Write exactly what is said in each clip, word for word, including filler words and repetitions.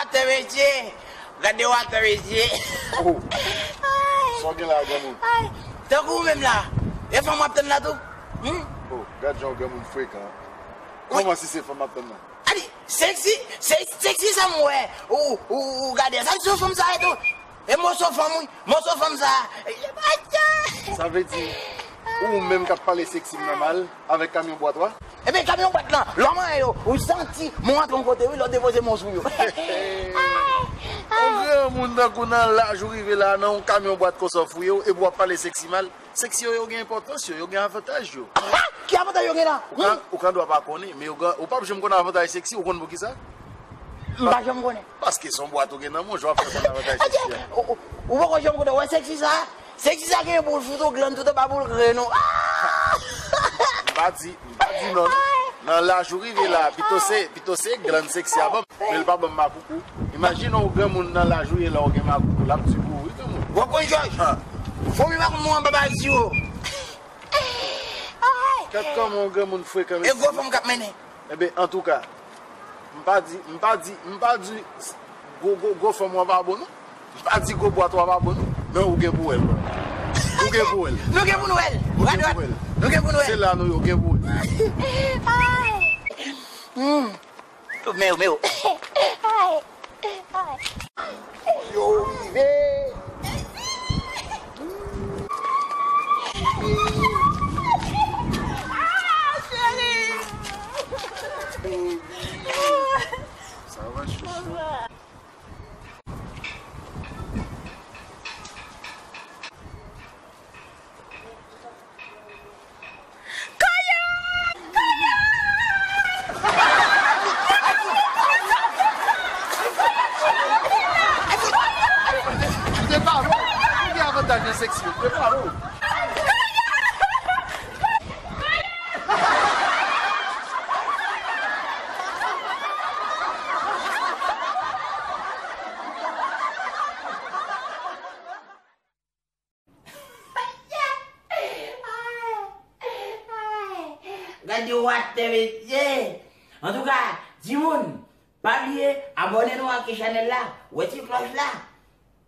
Atè mesye. Gade w atè mesye. Oh. Sa w gen la, granmoun? Tankou ou menm la. E fanm w ap tann la tou? Hmm? Oh, gad jan yon granmoun frekan. Kòman si se fanm w ap tann la? Adi, seksi, se, seksi sa m wè. Ou, ou, ou gade, sa se fanm sa e tou. E moso fanm wi, moso fanm sa. Sa vle di, ou menm k ap pale seksi m nan mal avèk kamyon bwat ou a? Ebyen, kamyon bwat lan, lè w manyen yo, ou santi mwen antre yon kote wi, lè w depoze mwen sou yo. Yon granmoun tankou nan laj ou rive la, nan yon kamyon bwat konsa w fouye w, epi w ap pale seksi mal. Seksi yo, yo gen enpòtans yo, yo gen avantaj yo. Ki avantaj yo gen la? Ou ka, ou ka dwa pa konnen, men yo gen, ou p ap janm konn avantaj seksi, ou konn poukisa? M pa janm konnen. Paske se yon bwat ou gen nan men w, jan w ap fè konn avantaj seksi a. Ou, ou, ou poko janm konnen, wè seksi sa? Seksi sa gen boul fout ou glann tout anba boul grenn ou. M pa di, m pa di non, non. Nan laj ou rive la, pito se, pito se glann seksi a ban m. Men l pa ban m makout. Imajine yon granmoun nan laj ou ye la, ou gen makout, l ap di pou ou, wi, granmoun. W ap konn Jòj. Fòm li pa konn mwen anba bal siwo. Gad kòman yon granmoun frekan, mesye. E gwo fanm k ap mennen. Ebyen, antouka, m pa di, m pa di, m pa di gwo, gwo, gwo fanm ou a pa bon, non. M pa di gwo bwat ou a pa bon, non. Men ou gen pou wè l, bro. Ou gen pou wè l. Nou gen pou nou wè l. Ou gen pou wè l. Nou gen pou nou wè l. Se la nou ye, ou gen pou wè l. Hmm. Men yo, men yo. Yo rive. Sa va, chouchou? Ou te pale w. Ou gen avantaj nan seksi. Ou te pale w. Gade w atè, mesye. Antouka, timoun, pa bliye abòne nou ak chanèl la. Wè ti klòch la.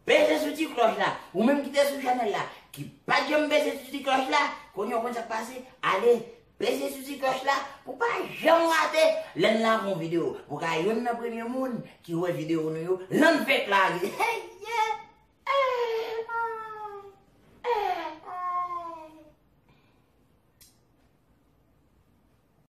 Peze sou ti klòch la. Ou menm ki te sou chanèl la, ki pa t janm peze sou ti klòch la, kounye a w konn sa k pase, ale peze sou ti klòch la pou w pa janm rate lè n lage yon videyo. Pou w ka youn nan premye moun ki wè videyo nou yo, lè n fèk lage. Hey, yeah!